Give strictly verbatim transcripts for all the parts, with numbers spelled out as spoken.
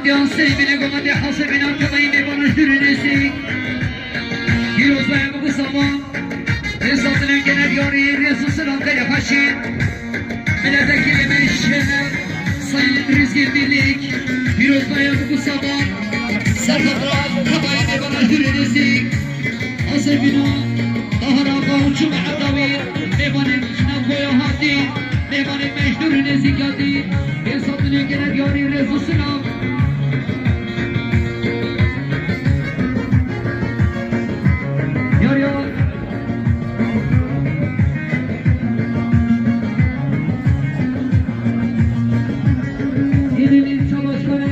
Yan sey bile goma de hasebina temayî mêvana hürünesi. Pîroza ev bu zaman. Esatını gene diyarî rêz û silam te xweşî. Mileteki yemeği şene. Sayın Rizgî Birlik. Pîroza ev bu zaman. Serhat Rahat temayî mêvana hürünesi. Hasebîna, Tahir Axa û çûme Edawî, mêvanên Çinakoya hatî, mêvanên Meşdûrê nêzîk hatî, êsatînê gene diyarî rêz û silav. Yar yar. Yeni ilçe başkanı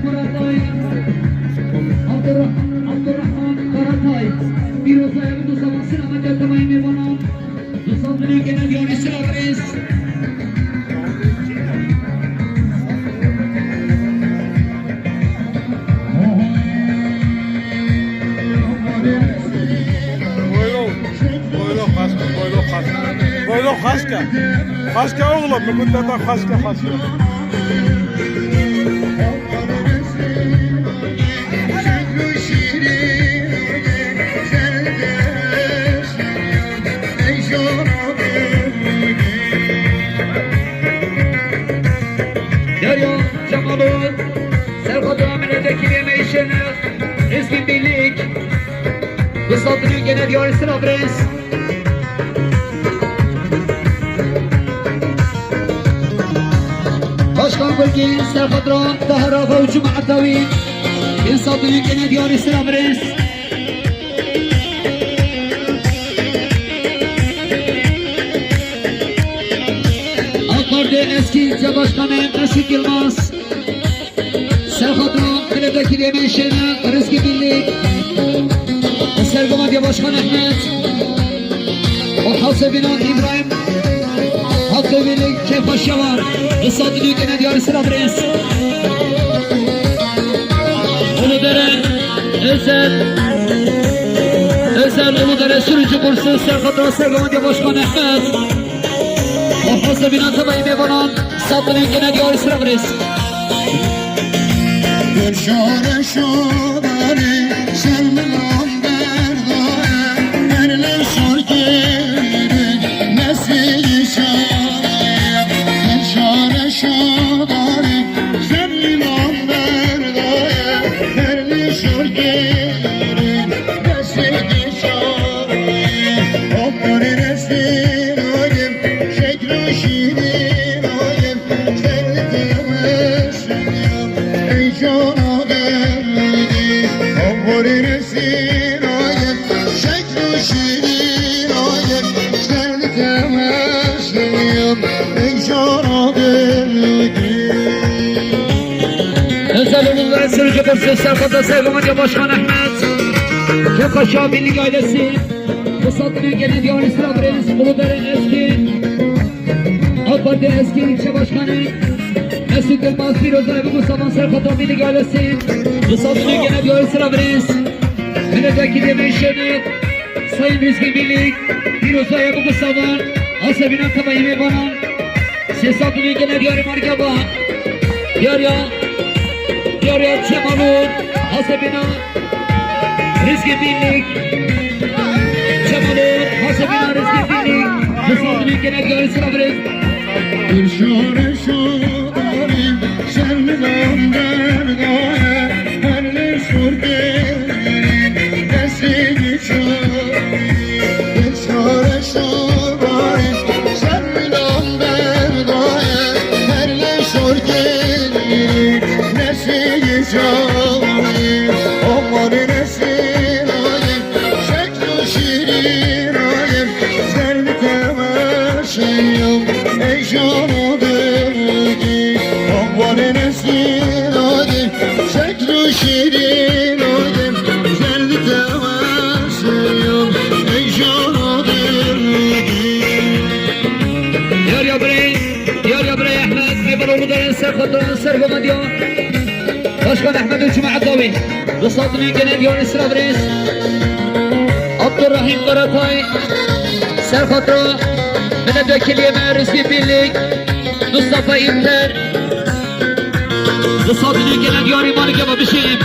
Murat Ay, Abdurrah-, Abdurrahman Karatay, Pîroza ev du savan sina me de temayî mêvanan, du savan milî gene diyarî sina birêz. Boylo, boylo xaska, boylo xaska. Boylo xaska. Xaska oğlum, bu da xaska, xaska. Derya Cemalov, Serhat Amin'e de kireme işine, Ezgi Birlik, bu satırı gene diyarısına prens. Başkan Gulgin, Serhat Ra, Tahir Axa û Cuma Atavi, êsatînê gene diyarî sira birêz. AK Parti eski ilçe başkanı Mesut Yılmaz. Serhat Ra, milletvekili Emin Şener, Rizki Birlik, Sergomat ya Başkan Ahmet, o Hasebina İbrahim, Hakkı Birlik, Kepaşa var. Esatı Dükkanı diyarı sıra birêz. Uludere, Özel, Özel Uludere sürücü kursu, Serhat Ra, Sergomat ya Başkan Ahmet, o Hasebina tabayı ve banan. Sapının gene diyarı sıra birêz. Gülşare şadane, şerminan berdaye, erle şarkeri, nesli şaye. Gülşare şadane, şerminan berdaye, erle şarkeri, nesli şaye. Akbari nesli şeklu şirin ayem, şerli tebessüm ya, ey cana geldi. Ambarı resim ayem, şeklu şirin ayem, şerli tebessüm ya, ey cana geldi. Özel Uludere sürücü kursu Serkap'ta Sergomat ya Başkan Ahmet. Kepaşa Birlik ailesi. Bu satının gene diyarı sıra birêz, Uludere eski, AK Parti eski ilçe başkanı Mesut Yılmaz, Firoza Ebu Mustafa Serkap'ta Birlik ailesi. Bu satının gene diyarı sıra birêz. Milletvekili Meşeni, Sayın Rizki Birlik, Firoza Ebu Mustafa, Asebina Tabayı Banan, Sesatını gene diyarı Margaba. Diyar ya. Diyar ya Cemalur. Hasebina. Rizki Birlik. Cemalur. Hasebina Rizki Birlik. Sesatını gene diyarı sıra birêz. Gülşare şadari, şerminan berdaye, her ne şorke, nesli geçer. Gülşare şadari, şerminan berdaye, her ne şorke, nesli geçer. Aman nesli şeklu şirin ayem, zerdi temeşeyim, ey şanı döndü. Aman nesli şeklu şirin ayem, zerdi temeşeyim, ey şanı döndü. Yar ya birey, yar ya birey Ahmet, ne var onu da en ser kadın, en ser gomadiya. Başkan Ahmet Uçma Adavi. Dostlarının genel yönü sıra birêz. Abdurrahim Karatay. Serhat Ra. Milletvekili Yemeğe Rizki Birlik. Mustafa İlter. Li Satinê gele diyarê malinkê me bişênê.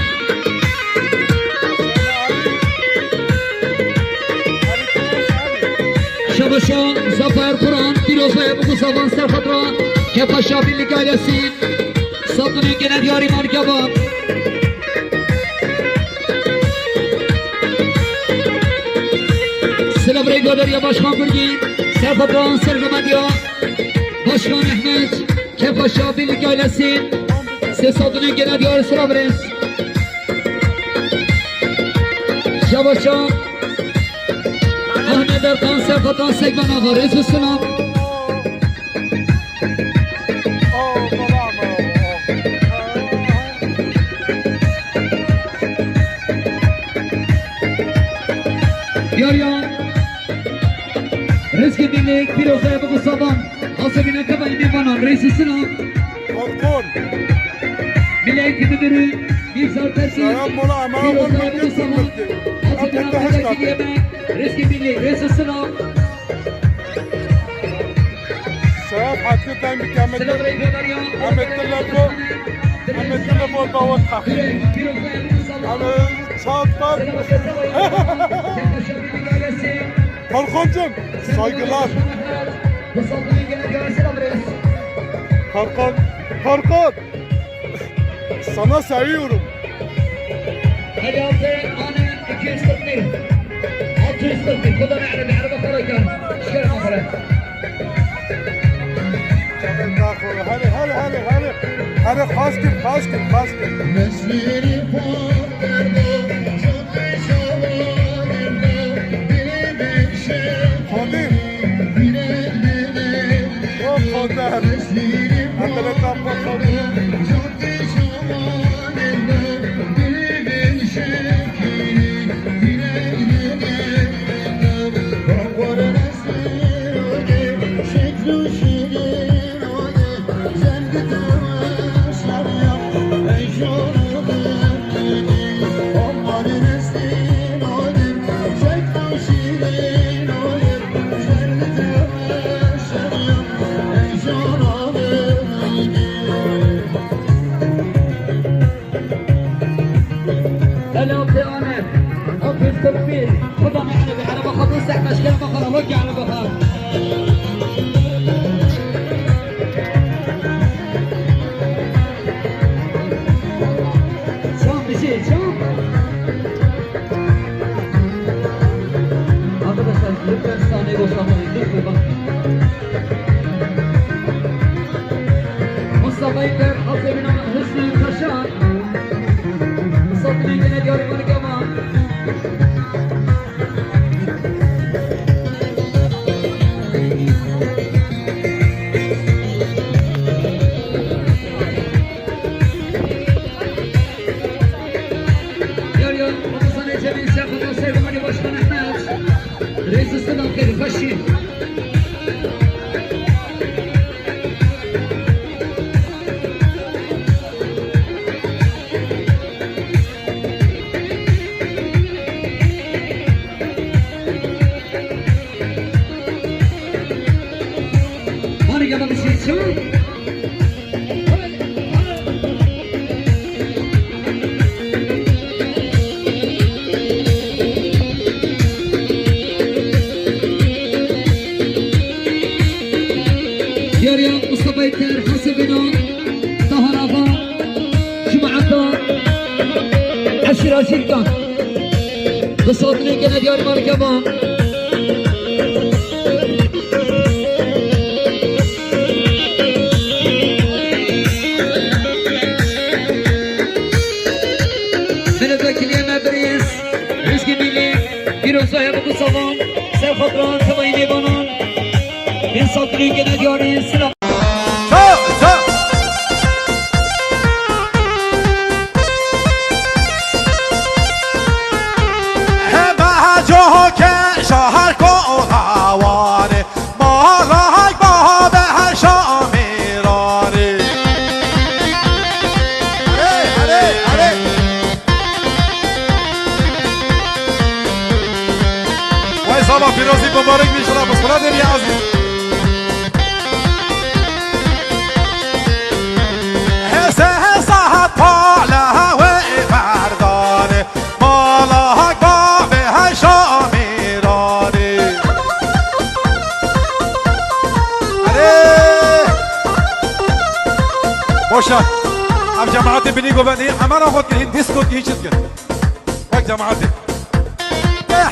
Şebeşa Zafer Kur'an, pîroz be, bi ku savan ser xetra, kefa şabî li gaylesî. Satinê gele diyarê malinkê me. Silav rê godariya Başkan Gurgîn, ser xetra, ser remediya Başkan Ehmed. Kefa şabî li gaylesî, sê sed û nîv gene diyar sira birêz. Şebaşa Ahmet Erkan Serfatan Sekban Axa, rêz û silam. Diyariya Rizkê Dilek, pîroz be, bi ku savan. Hasebîna keva îmê vanan, rêz û silam. Korkon. Milletî Müdürü, Mîrza Tersi, Selam, mola, ama pîroz be, bi ku savan. Hasebîna keva îmê me, Rizkê Dilek, rêz û silam. Selam, hakkı ben bir kâmet. Selam, rêz û silam. Ahmet Dilek bu. Ahmet Dilek bu, bu, bu. Pîroz be, bi ku savan. Abi, çat var. Korkoncum, saygılar. Korkon, Korkon, sana seviyorum. Hadi altı, ane, iki yüz kırk bir. Altı yüz kırk bir. Koda ne araba, araba para kan. Çıkar araba para. Hadi, hadi, hadi, hadi. Hadi, xaş kir, xaş kir, xaş kir. Xwedî. Xwedî. Xwedî. Xwedî. Helal be Ahmet. Hafif kırk bir. Xwedê me erebe, erebe xwe dostek meşkere me xwe, Allah ki erebe xwe. Çam bir şey, çam. Arkadaşlar, lütfen sahneyi boşaltmayın. Lütfen bak. Mustafa İlker, Hazreti Hüsnü Taşan. Misafirin gene diyarı var ama. Yar yar, Ramazan Ecem'in şefkatine sevgili Başkan Ahmet. Reis Selam Kedi Faşin. Hadi gel bir şey çal. Diyariya Mustafa Yeter, Hasebino, Tahar Ağa, Cemaata, Eşir Aşirkan. Bi satinê gene diyar malinkê me. Milletvekiliyê me birêz, Rizkî Mîlî, pîroza ye bi ku savan, ser xwe biran, tevayî mêvanan. Bin satinê gene diyarê, silam. Çal, çal. Hebe coke şahar ko ola wane, malak babe her şamirane. Hale, hale, hale. Vay, sabah pîrozî mubarek bî, şira bi sira de bî azîz. Hese hesa Ev cemaetê binî govendî, emera xwe dikin, hîn disko dikin, çi dikin? Wek cemaetê.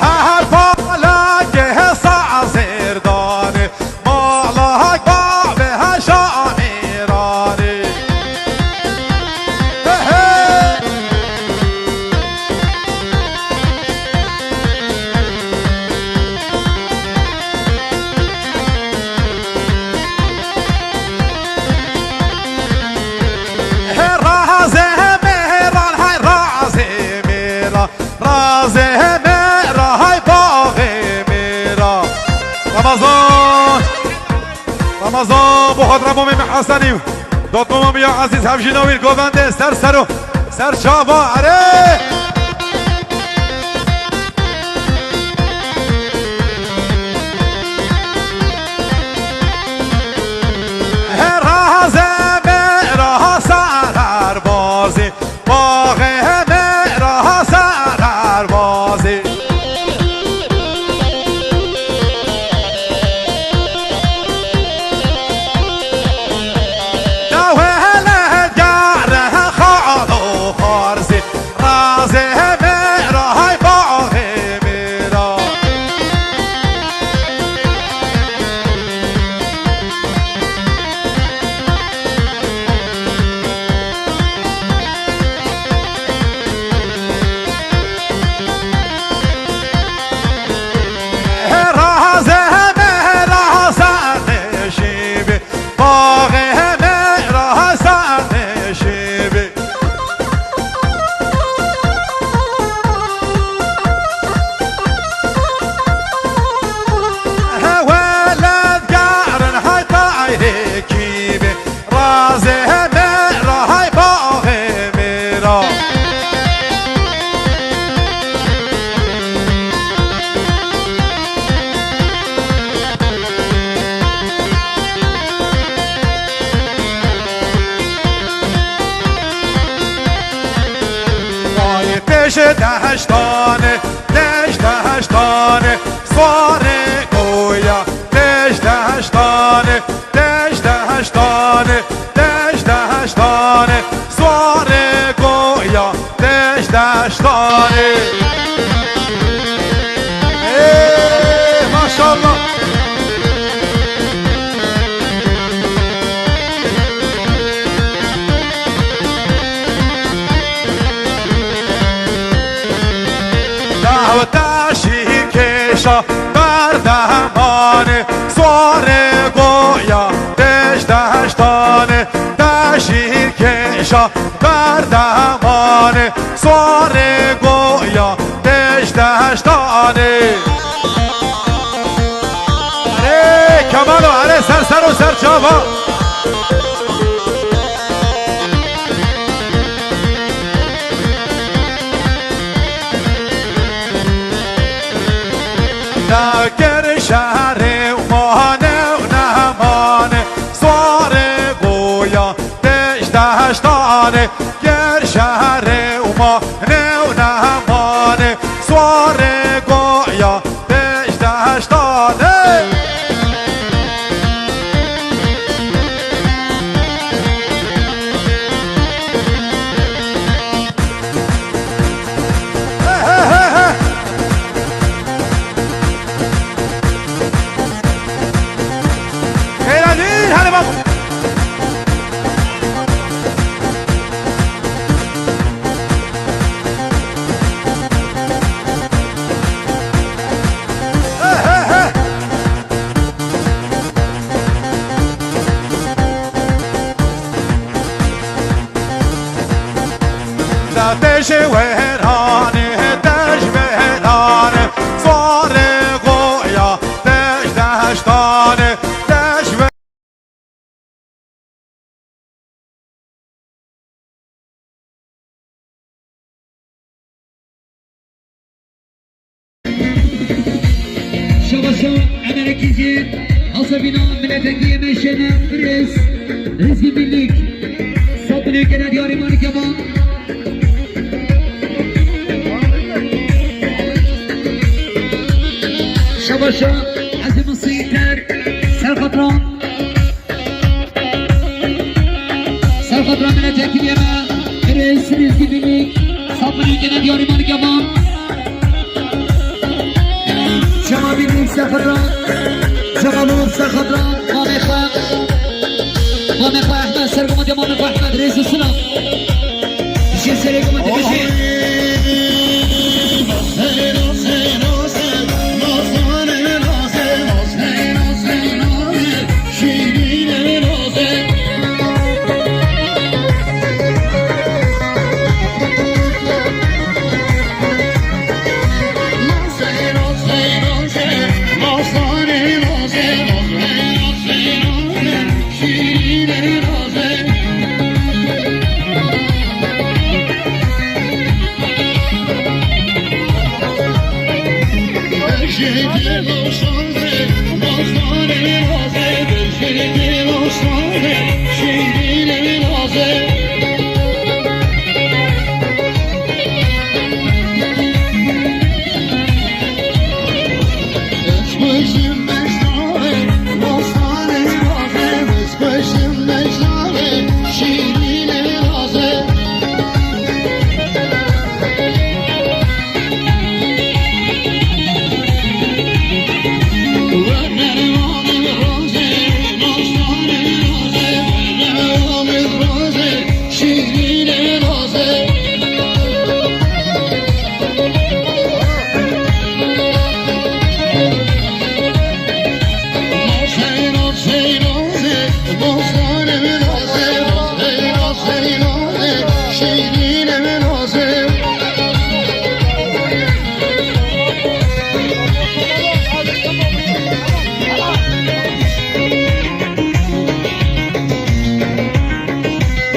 Her pala ke hesa azêrdanê, mala hak ba be heşa amêranê. He, he. He razê mêran, hay razê mêran, razê mêra, hay baxê mêra. Ramazan, Ramazan, bu xatira Momê me Hesenî, dotmama me ya Ezîz, hevjîna wî govendê, ser sero, ser çava, erê! Her razê me raha sarar bazê, baxê me raha sarar bazê. Dawele gare xalo xarzê, razê me rahay baxê me ra. Razê me raha saxê şîvê, baxê me raha saxê şîvê. He welat garin hay tayê kîvê, razê me rahay baxê me ra. Vay pêşe deştane, deş deştane, sare goya, deş deştane, deş deştane, deş deştane, sare goya, deş deştane. Ê, maşallah. Daweta şîrkêşa berdemanê, swarê goya deş deştanê, te şîrkêşa berdemanê, swarê goya deş deştanê. Erê Kemalo, erê ser ser û ser çava. Nekir şehrê û mane û nemane, swarê goya deş deştanê. Ger şehrê û mane û nemane, swarê goya deş deştanê. He, he, he, he. Xêra dîn, hadi bak. He, he, he. Te ji wêranê, te ji wêranê, swarê goya, te ji deştanê, te ji wê- Şebaşa, emelekî jî, hasebîna miletengî yê me şêne birêz, Rizgî Birlik, sed milyon gene diyarê me dike van. Şebaşa, ezî min sîter, ser xatran. Ser Xatra milletvekilî me, birêz Rîzgî Bîlîk, sed milyon gene diyarî Malîka Van. Çema Bîlîk ser xatra, Çema Nûr ser xatra, mamê xwe, mamê xwe Ehmed, sergomatê mamê xwe Ehmed, rêz û silav. Ji serê gomatê bijî.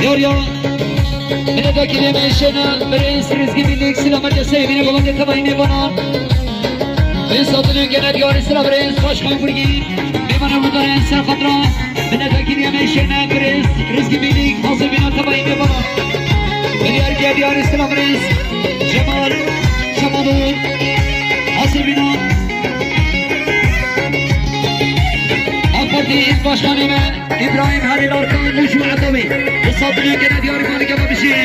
Yar ya, mine da kilê me şena, birêz Rîzgî Bîlîk, silamet ya seyvîne, gomatê temayî nêvana. Bin satılın gene diyarî sira birêz, Başkan Gurgî, mêvanê gudarên ser xatra, mine da kilê me şena, birêz Rîzgî Bîlîk, hazir bîna temayî nêvana. Milyar gene diyarî sira birêz, Cemal, Cemal Oğur, hazir bîna. AK Partî il başkanê me, Îbrahîm Halîl Arkan, Mûş û Etewî. Bi sed milyon gene diyarî Malîka Van bijî.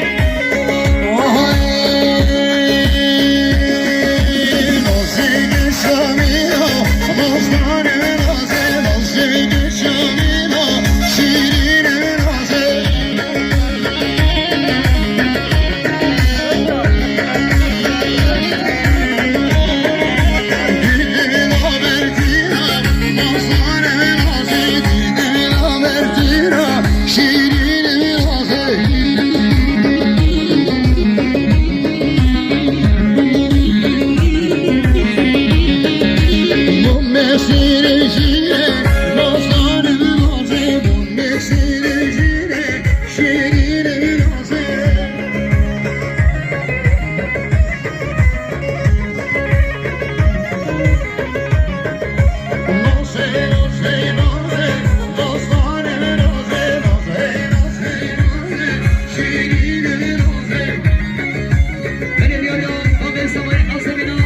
Belediye ya, Babê Semay Hasebîna,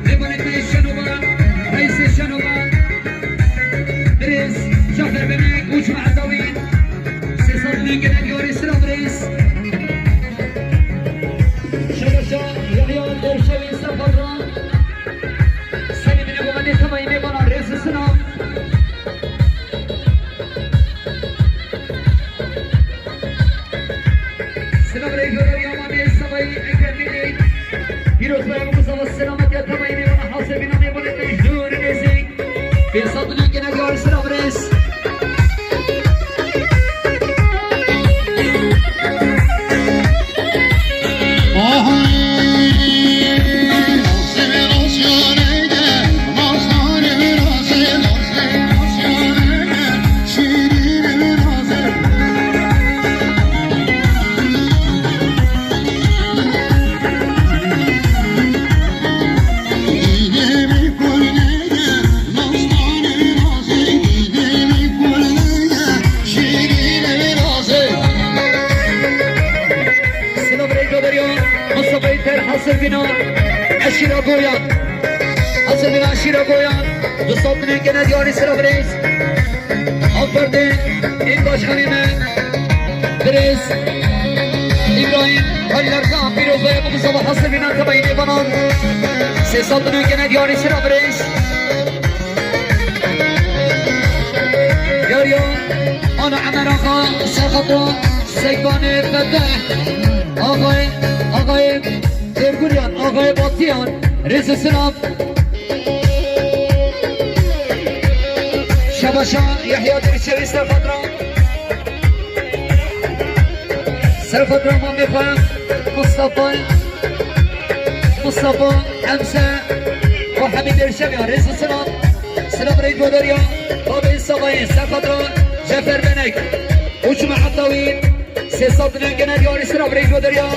Lêbanê Şenova, Reîsê Şenova, Birêz Cafer Bebek, Uç Me'dawî, sê sed milyon gene diyarî sira birêz. Şereşa Yahya Derşevî Sefadra, Selîmîne Gometê Temayî Mêvana Rêz û Silav. Silav rê gurarî amanê Sebayî Ekremî. Pîrozbaya Mustafa, selametiya temayî mêvana Hasebîna, mêvanê te ji dûr û nêzîk. Pênc sed milyon gene diyar sira birêz. Silav rê gaveriya Mustafa Yeter, hazir bîna. Eşîra Goyan. Hazir bîna eşîra Goyan. Du sed milyon gene diyarî sira birêz. AK Partî il başkanê me. Birêz Îbrahîm Halîl Erkan, pîroz be, bi zava hesibîna tebayînê banan. Sê sed û newkene diyarî sira birêz. Yariya, ana Emer Axa, Serxatran, Seybanê Feteh, Axayê, Axayê Erguryan, Axayê Batiyan, rêz û silav. Şabaşa Yahya Derçevi Serxatran. Serxatran Mamê xwe, Mustafa, Mustafa, Hemse, Muhammed Derçevi, rêz û silav. Silav rêz û derya, Babê Savayê, Serxatran, Cefer Benek, Uçma Hattawi. Sê sed nengene diyarî sira birêj ve derya.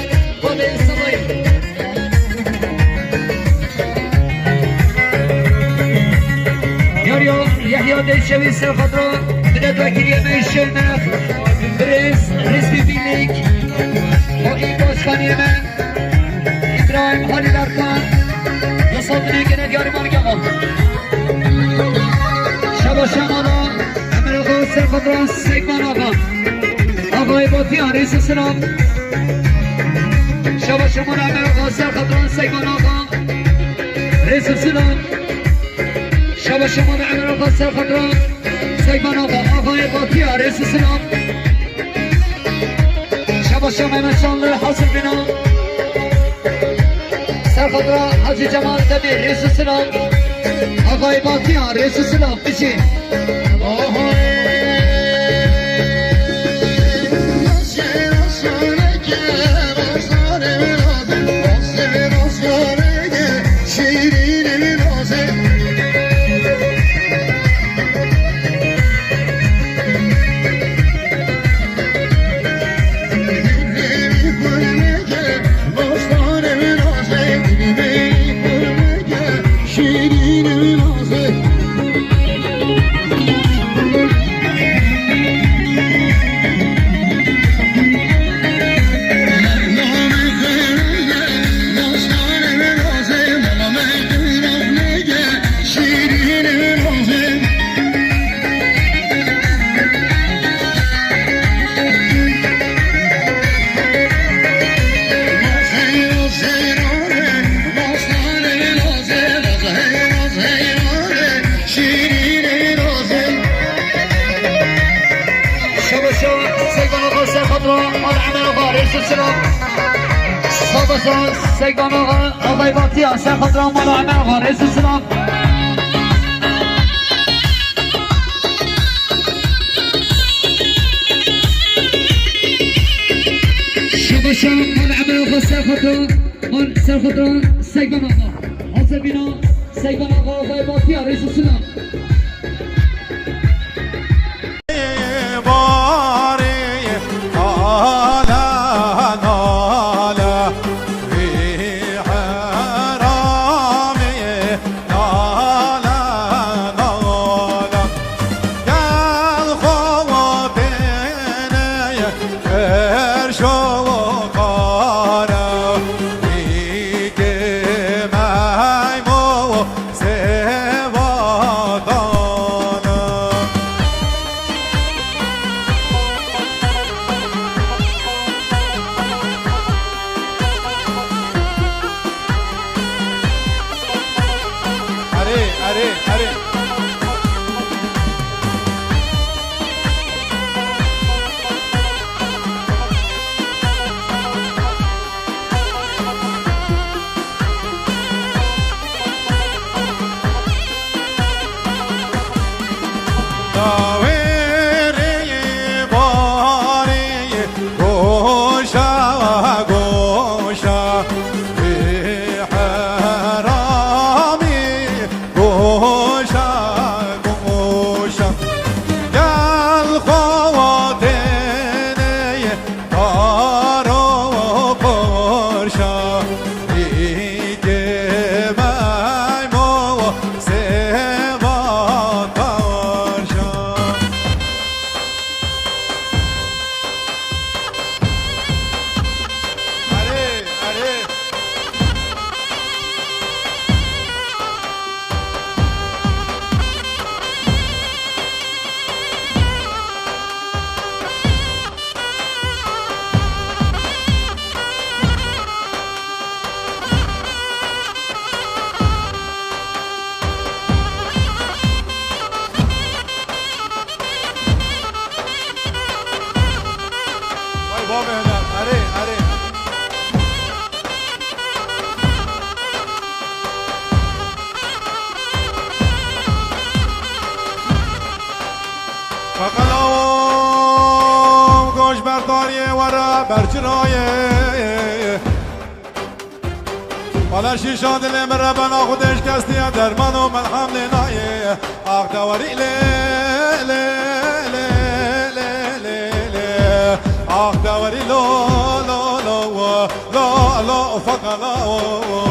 Babê Samayî. Yariya Yahya Deyşevî Serxatran, milletvekiliyê me Şirnex, birêz Rizvî Bîlîk, o î başkaniyê me, Îbrahîm Halîl Erkan, du sed nengene diyarî Malgama. Şaba şemala. Emir Axa Serxatran Seyman Axa. Axayê Batiyan, rêz û silav. Şaba şemala Emir Axa Serxatran Seyman Axa. Rêz û silav. Şaba şemala Emir Axa Serxatran Seyman Axa. Axayê Batiyan, rêz û silav. Şaba şemala Şanlı hazır bina. Serxatran Hacı Cemal Demir, rêz û silav. Axayê Batiyan, rêz û silav. Biçî. Şabaşa Seydan Axa Serxatran, Mal Emel Axa, rêz û silav. Şabaşa Seydan Axa, Axayê Batiyan, Serxatran, Mal Emel Axa, rêz û silav. Şabaşa Mal Emel Axa Serxatran, Mal Serxatran Seydan Axa. Hazir bina Seydan Axa, Axayê Batiyan, rêz û silav. Erê, erê, erê. Ariyê were berçirayê. Wele şîşa dilê min re bena xwe dêş kestiye derman û melhem lê nayê. Ax dewerî lê, lê, lê, lê, lê, lê, lê. Ax dewerî lo, lo, lo, wo, lo, lo, ufaka lo, wo, wo.